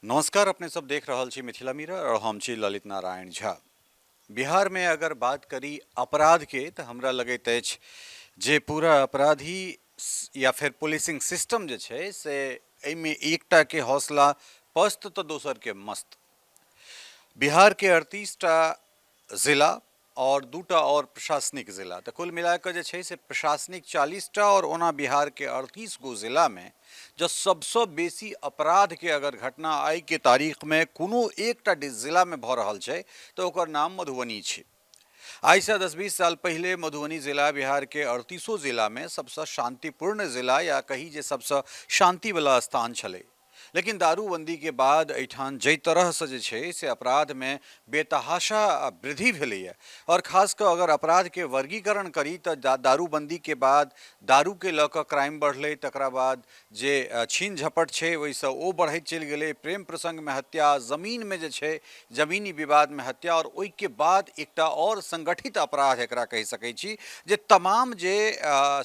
नमस्कार, अपने सब देख रहल छी मिथिला मिरर और हम छी ललित नारायण झा। बिहार में अगर बात करी अपराध के तऽ हमरा लगैत अछि जे पूरा अपराधी या फेर पुलिसिंग सिस्टम जे छै से एहिमे एकटा के हौसला पस्त तऽ दोसर के मस्त। बिहार के 38 टा जिला आओर दूटा आओर प्रशासनिक जिला, तऽ कुल मिला कऽ जे छै से प्रशासनिक 40 टा आओर ओना बिहारके 38 गो जिलामे जँ सभसँ बेसी अपराधके अगर घटना आइके तारीखमे कोनो एकटा जिलामे भऽ रहल छै तऽ ओकर नाम मधुबनी छै। आइसँ 10-20 साल पहिले मधुबनी जिला बिहारके अड़तीसो जिलामे सभसँ शान्तिपूर्ण जिला या कही जे सभसँ शान्तिवला स्थान छलै, लेकिन दारूबन्दीके बाद एहिठाम जाहि तरहसँ जे छै से अपराधमे बेतहाशा वृद्धि भेलैए आओर खास कऽ अगर अपराधके वर्गीकरण करी तऽ दारूबन्दीके बाद दारूके लऽ कऽ क्राइम बढ़लै, तकरा बाद जे छीन झपट छै ओहिसँ ओ बढ़ैत चलि गेलै, प्रेम प्रसङ्गमे हत्या, जमीनमे जे छै जमीनी विवादमे हत्या, आओर ओहिके बाद एकटा आओर संगठित अपराध एकरा कहि सकै छी जे तमाम जे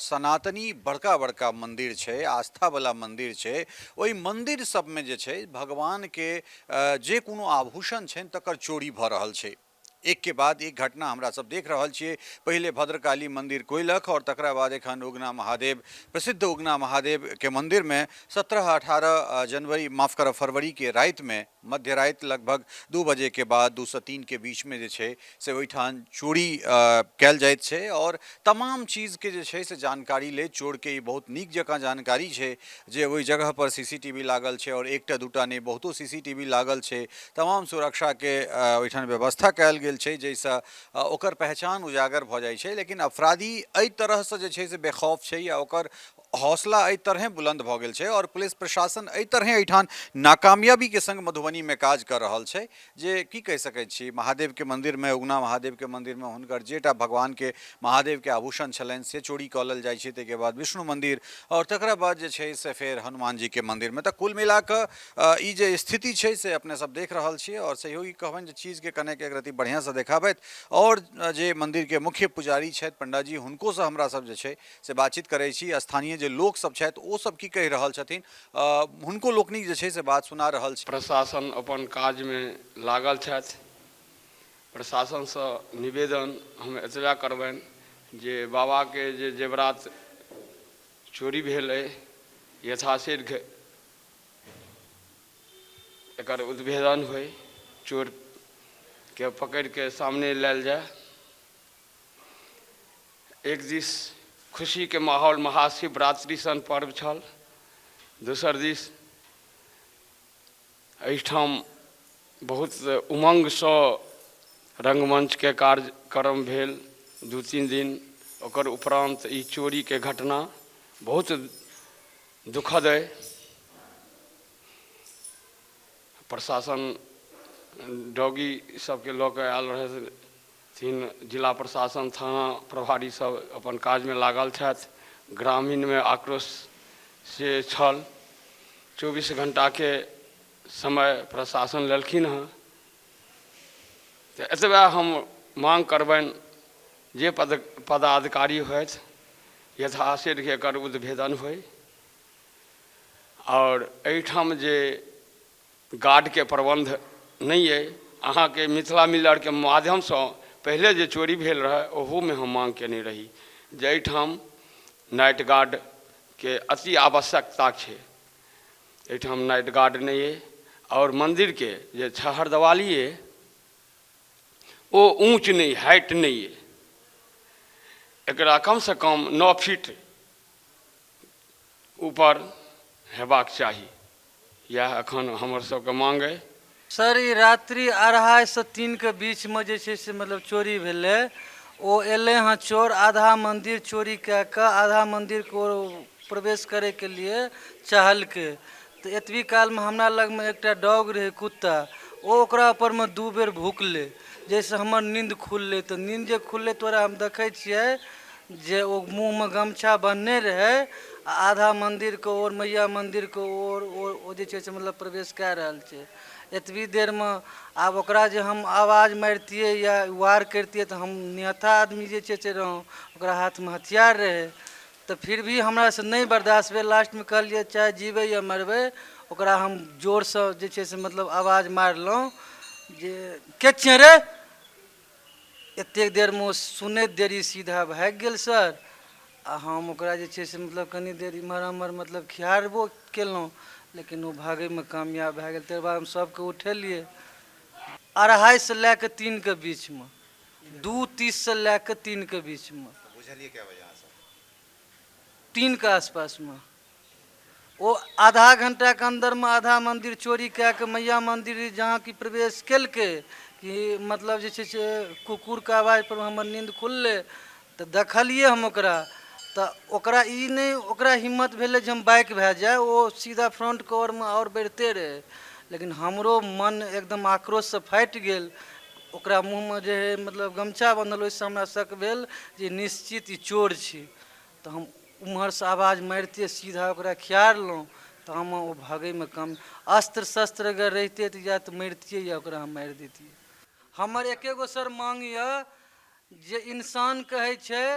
सनातनी बड़का बड़का मन्दिर छै, आस्थावला मन्दिर छै, ओहि मन्दिर सबमे जे छै भगवानके जे कोनो आभूषण छनि तकर चोरी भऽ रहल छै। एक के बाद एक घटना हमरा सब देख रहल छियै। पहिले भद्रकाली मंदिर कोइलख और तकरा बाद एखन उगना महादेव, प्रसिद्ध उगना महादेव के मंदिर में 17-18 जनवरी, माफ करब, फरवरी के राति में, मध्य राति लगभग 2 बजे के बाद 2 से 3 के बीच में जे छै से ओहिठाम चोरी कयल जाइत छै और तमाम चीज के जे छै से जानकारी ले चोर के ई बहुत नीक जकाँ जानकारी छै जे ओहि जगह पर सीसीटीवी लागल छै और एकटा दूटा नहि बहुतो सीसीटीवी लागल छै। तमाम सुरक्षाके ओहिठाम व्यवस्था कयल गेल छै जाहिसँ ओकर पहचान उजागर भऽ जाइ छै, लेकिन अपराधी एहि तरहसँ जे छै से बेखौफ छै या ओकर हौसला एहि तरहें बुलंद भऽ गेल छै आओर पुलिस प्रशासन एहि तरहें एहिठाम नाकामयाबीके संग मधुबनीमे काज कऽ रहल छै जे की कहि सकै छी। महादेवके मन्दिरमे, उगना महादेवके मन्दिरमे हुनकर जेटा भगवानके महादेवके आभूषण छलनि से चोरी कऽ लेल जाइ छै, ताहिके बाद विष्णु मन्दिर आओर तकरा बाद जे छै से फेर हनुमानजीके मन्दिरमे। तऽ कुल मिला कऽ ई जे स्थिति छै से अपने सब देख रहल छियै आओर सहयोगी कहबनि जे चीजके कनेक एक रति बढ़िआँसँ देखाबथि आओर जे मन्दिरके मुख्य पुजारी छथि पंडाजी हुनकोसँ हमरा सब जे छै से बातचीत करै छी। स्थानीय जे लोक सब छथि ओ सब की कहि रहल छथिन हुनको लोकनिक जे छै से बात सुना रहल छी। प्रशासन अपन काजमे लागल छथि। प्रशासनसँ निवेदन हम एतबे करबनि जे बाबाके जे जेवरात चोरी भेल अइ यथाशीघ्र एकर उद्भेदन होइ, चोरके पकड़िके सामने लायल जाय। एक दिस खुशीके माहौल महाशिवरात्रि सन पर्व छल, दोसर दिस एहिठाम बहुत उमङ्गसँ रङ्गमञ्चके कार्यक्रम भेल 2-3 दिन, ओकर उपरान्त ई चोरीके घटना बहुत दुखद अइ। प्रशासन डॉगी सबके लऽ कऽ आयल रहथिन, जिला प्रशासन थाना प्रभारी सब अपन काजमे लागल छथि। ग्रामीणमे आक्रोश से छल। 24 घंटाके समय प्रशासन लेलखिन हँ। तऽ एतबे हम मांग करबनि जे पदाधिकारी होथि यथाशीघ्र एकर उद्भेदन होइ आओर एहिठाम जे गार्डके प्रबन्ध नहि अइ, अहाँके मिथिला मिररके माध्यमसँ पहिले जे चोरी भेल रहै ओहूमे हम मांग कयने रही जे एहिठाम नाइट गार्डके अति आवश्यकता छै। एहिठाम नाइट गार्ड नहि अइ आओर मन्दिरके जे छहरदेवाली अइ ओ ऊँच नहि, हाइट नहि अइ। एकरा कमसँ कम 9 फीट ऊपर हेबाक चाही। इएह एखन हमर सबके मांग अइ। सर, ई रात्रि 2:30 से 3 के बीचमे जे छै से मतलब चोरी भेलै। ओ एलै हँ चोर, आधा मन्दिर चोरी कए कऽ आधा मन्दिरके ओ प्रवेश करैके लिए चाहलकै तऽ एतबी कालमे हमरा लगमे एकटा डॉग रहै, कुत्ता, ओ ओकरा उपरमे 2 बेर भुकलै जाहिसँ हमर नीन्द खुललै। तऽ नीन्द जे खुललै तऽ ओकरा हम देखै छियै जे ओ मुँहमे गमछा बन्हने रहै आ आधा मन्दिरके ओर मैया मन्दिरके ओर ओ जे छै से मतलब प्रवेश कए रहल छै। एतबी देरमे आब ओकरा जे हम आवाज मारितियै या वार करितियै तऽ हम निहत्था आदमी जे छै से रहौं, ओकरा हाथमे हथियार रहै, तऽ फिर भी हमरासँ नहि बर्दाश्त भेल। लास्टमे कहलियै चाहे जीबै या मरबै, ओकरा हम जोरसँ जे छै से मतलब आवाज मारलहुँ जे के छियै रे। एतेक देरमे ओ सुनैत देरी सीधा भागि गेल सर। आ हम ओकरा जे छै से मतलब कनि देर एम्हर ओम्हर मतलब खिहारबो केलहुँ, लेकिन ओ भागैमे कामयाब भए गेल। तकर बाद हम सभके उठेलियै 2:30सँ लए कऽ 3के बीचमे, 2:30सँ लए कऽ 3के बीचमे। बुझलियै कए बजे अहाँ सब? 3के आसपासमे। ओ आधा घंटाके अन्दरमे आधा मन्दिर चोरी कए कऽ मैया मन्दिर जहाँ कि प्रवेश केलकै कि मतलब जे छै से कुकुरके आवाजपर हमर नीन्द खुललै, तऽ देखलियै हम ओकरा, तऽ ओकरा ई नहि ओकरा हिम्मत भेलै जे हम बाइक भए जाय, ओ सीधा फ्रंट कवरमे आओर बढ़िते रहै, लेकिन हमरो मन एकदम आक्रोशसँ फाटि गेल। ओकरा मुँहमे जे हइ मतलब गमछा बन्हल, ओहिसँ हमरा शक भेल जे निश्चित ई चोर छी। तऽ हम उम्हरसँ आवाज मारिते सीधा ओकरा खिहारलहुँ, तऽ हम ओ भागैमे कम अस्त्र शस्त्र अगर रहितै तऽ या तऽ मरितियै या ओकरा हम मारि दैतियै। हमर एके गो सर माँग यऽ जे इंसान कहै छै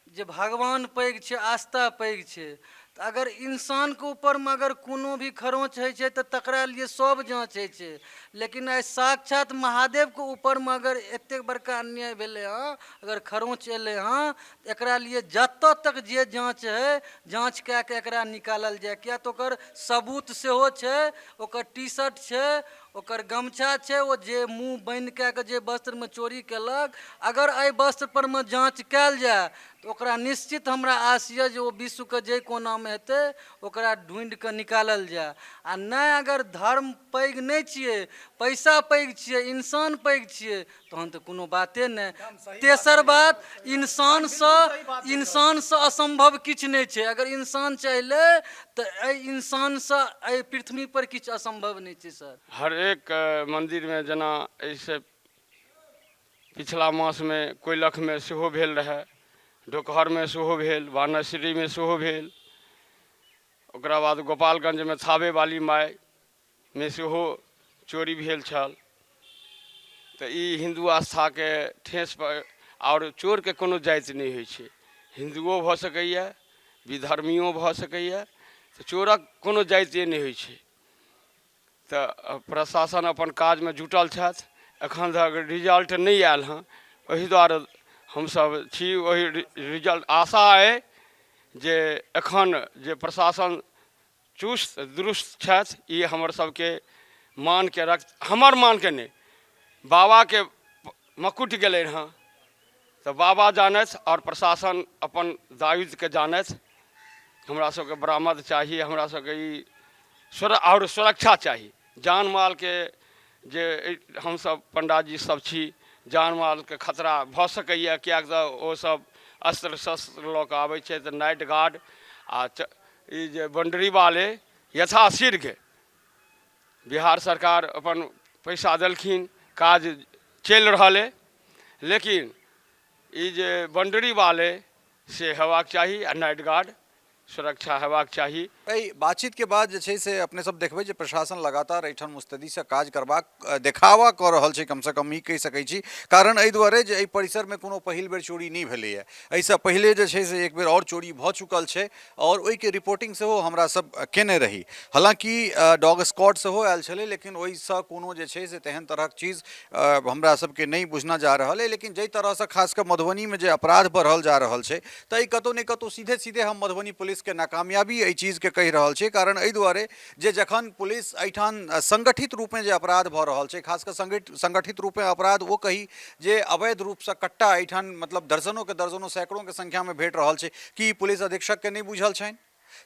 जे भगवान पैघ छै, आस्था पैघ छै, तऽ अगर इंसानके ऊपरमे अगर कोनो भी खरोँच होइ छै तऽ तकरा लिए सब जाँच होइ छै, लेकिन आइ साक्षात महादेवके ऊपरमे अगर एतेक बड़का अन्याय भेलै हँ, अगर खरोँच एलै हँ, तऽ एकरा लिए जतऽ तक जे जाँच हइ जाँच कए कऽ एकरा निकालल जाय, किया तऽ ओकर सबूत सेहो छै, ओकर टी शर्ट छै, ओकर गमछा छै, ओ जे मुँह बन्द कए कऽ जे वस्त्रमे चोरी केलक, अगर एहि वस्त्रपर मे जाँच कयल जाय तऽ ओकरा निश्चित हमरा आस यऽ जे ओ विश्वके जाहि कोनामे हेतै ओकरा ढूँढि कऽ निकालल जाय। आ नहि अगर धर्म पैघ नहि छियै, पैसा पैघ छियै, इंसान पैघ छियै, तहन तऽ कोनो बाते नहि। तेसर बात, इंसानसँ असम्भव किछु नहि छै। अगर इंसान चाहले तऽ एहि इंसानसँ एहि पृथ्वीपर किछु असम्भव नहि छै सर। हर एक मन्दिरमे जेना एहिसँ पिछला मासमे कोइलखमे सेहो भेल रहए, डोकहरमे सेहो भेल, वानश्रीमे सेहो भेल, ओकरा बाद गोपालगंजमे थावेवाली माइमे सेहो चोरी भेल छल। तऽ ई हिन्दू आस्थाके ठेस पर, आओर चोरके कोनो जाति नहि होइ छै, हिन्दुओ भऽ सकैए, विधर्मियो भऽ सकैए, तऽ चोरक कोनो जातिए नहि होइ छै। तऽ प्रशासन अपन काजमे जुटल छथि, एखन धरि रिजल्ट नहि आयल हँ, ओहि दुआरे हमसभ छी ओहि रिजल्ट आशा अइ जे एखन जे प्रशासन चुस्त दुरुस्त छथि, ई हमर सबके मानके रख, हमर मानके नहि, बाबाके मकुट गेलै हँ, तऽ बाबा जानथि आओर प्रशासन अपन दायित्वके जानथि। हमरा सबके बरामद चाही, हमरा सबके ई आओर सुरक्षा चाही जान मालके, जे हमसब पण्डाजी सब छी, जान मालके खतरा भऽ सकैए, किएक तऽ ओसब अस्त्र शस्त्र लऽ कऽ आबै छै, तऽ नाइट गार्ड आ ई जे बाउंड्री वाले यथाशीघ्र बिहार सरकार अपन पैसा देलखिन, काज चलि रहल अइ, लेकिन ई जे बाउंड्री वाले से हेबाक चाही आ नाइट गार्ड सुरक्षा हेबाक चाही। एहि बातचीतके बाद जे छै से अपने सब देखबै जे प्रशासन लगातार एहिठाम मुस्तैदीसँ काज करबाक देखावा कऽ रहल छै, कमसँ कम ई कहि सकै छी। कारण एहि दुआरे जे एहि परिसरमे कोनो पहिल बेर चोरी नहि भेलैए, एहिसँ पहिले जे छै से एक बेर आओर चोरी भऽ चुकल छै आओर ओहिके रिपोर्टिंग सेहो हमरा सब केने रही। हालाँकि डॉग स्क्वाड सेहो आयल छलै, लेकिन ओहिसँ कोनो जे छै से तेहन तरहक चीज हमरा सबके नहि बुझना जा रहल अइ। लेकिन जाहि तरहसँ खास कऽ मधुबनीमे जे अपराध बढ़ल जा रहल छै, तऽ ई कतहु ने कतहु सीधे सीधे हम मधुबनी पुलिसके नाकामयाबी एहि चीजके कहि रहल छियै। कारण एहि दुआरे जे जखन पुलिस एहिठाम संगठित रूपे जे अपराध भऽ रहल छै, खास कऽ संगठित रूपे अपराध ओ कही जे अवैध रूपसँ कट्टा एहिठाम मतलब दर्जनोके दर्जनो सैकड़ोके संख्यामे भेट रहल छै, की पुलिस अधीक्षकके नहि बुझल छनि?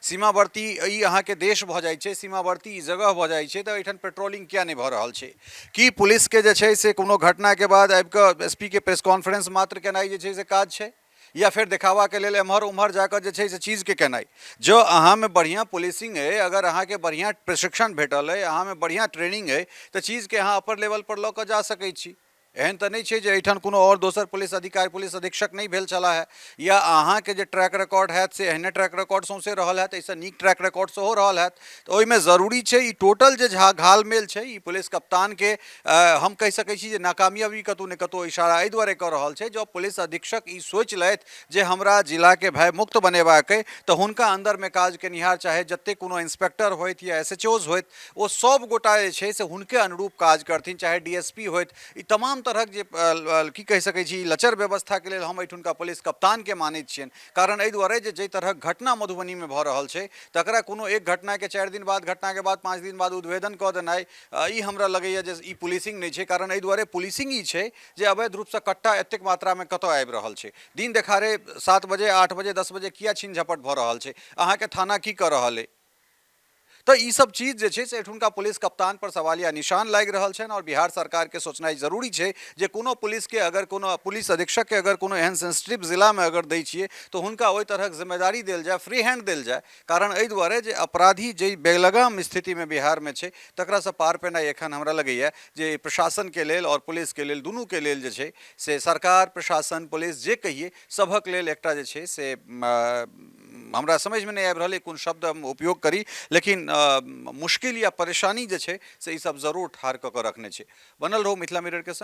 सीमावर्ती ई अहाँके देश भऽ जाइ छै, सीमावर्ती ई जगह भऽ जाइ छै, तऽ एहिठाम पेट्रोलिंग किया नहि भऽ रहल छै? की पुलिसके जे छै से कोनो घटनाके बाद आबि कऽ एस पी के प्रेस कॉन्फ्रेंस मात्र केनाइ जे छै से काज छै, या फेर देखावाके लेल एम्हर ओम्हर जाकऽ जे छै से चीजके केनाइ? जँ अहाँमे बढ़िआँ पुलिसिंग अइ, अगर अहाँके बढ़िआँ प्रशिक्षण भेटल अइ, अहाँमे बढ़िआँ ट्रेनिंग अइ, तऽ चीजके अहाँ अपर लेवलपर लऽ कऽ जा सकै छी। एहन तऽ नहि छै जे एहिठाम कोनो आओर दोसर पुलिस अधिकारी, पुलिस अधीक्षक नहि भेल छलाह हे, या अहाँके जे ट्रैक रिकॉर्ड हैत से एहने ट्रैक रिकॉर्ड सौँसे रहल हैत, एहिसँ नीक ट्रैक रिकॉर्ड सेहो रहल हैत। तऽ ओहिमे जरूरी छै ई टोटल जे घालमेल छै ई पुलिस कप्तानके हम कहि सकै छी जे नाकामयाबी कतहु ने कतहु इशारा एहि दुआरे कऽ रहल छै। जँ पुलिस अधीक्षक ई सोचि लथि जे हमरा जिलाके भयमुक्त बनेबाक अइ, तऽ हुनका अन्दरमे काज केनिहार चाहे जतेक कोनो इंस्पेक्टर होथि या SHOs होथि, ओ सब गोटा जे छै से हुनके अनुरूप काज करथिन, चाहे DSP होथि। ई तमाम तरहक जे की कहि सकै छी लचर व्यवस्थाके लेल हम एहिठुनका पुलिस कप्तानके मानैत छियनि। कारण एहि दुआरे जे जाहि तरहक घटना मधुबनीमे भऽ रहल छै तकरा कोनो एक घटनाके 4 दिन बाद, घटनाके बाद 5 दिन बाद उद्भेदन कऽ देनाइ, ई हमरा लगैए जे ई पुलिसिंग नहि छै। कारण एहि दुआरे पुलिसिंग ई छै जे अवैध रूपसँ कट्टा एतेक मात्रामे कतऽ आबि रहल छै, दिन देखारे 7 बजे 8 बजे 10 बजे किया छीन झपट भऽ रहल छै, अहाँके थाना की कऽ रहल अइ। तऽ ई सब चीज जे छै से एहिठुनका पुलिस कप्तान पर सवालिया निशान लागि रहल छनि। आओर बिहार सरकारके सोचनाइ जरूरी छै जे कोनो पुलिसके अगर कोनो पुलिस अधीक्षकके अगर कोनो एहन सेंसिटिव जिलामे अगर दै छियै तऽ हुनका ओहि तरहक जिम्मेदारी देल जाय, फ्री हैंड देल जाय। कारण एहि दुआरे जे अपराधी जाहि बेलगाम स्थितिमे बिहारमे छै तकरासँ पार पेनाइ एखन हमरा लगैए जे प्रशासनके लेल आओर पुलिसके लेल दुनूके लेल जे छै से सरकार, प्रशासन, पुलिस जे कहियै सभक लेल एकटा जे छै से हमरा समझमे नहि आबि रहल अइ कोन शब्द हम उपयोग करी, लेकिन मुश्किल या परेशानी जे छै से ई सब जरूर ठाढ़ कऽ कऽ रखने छै। बनल रहू मिथिला मिररके संग।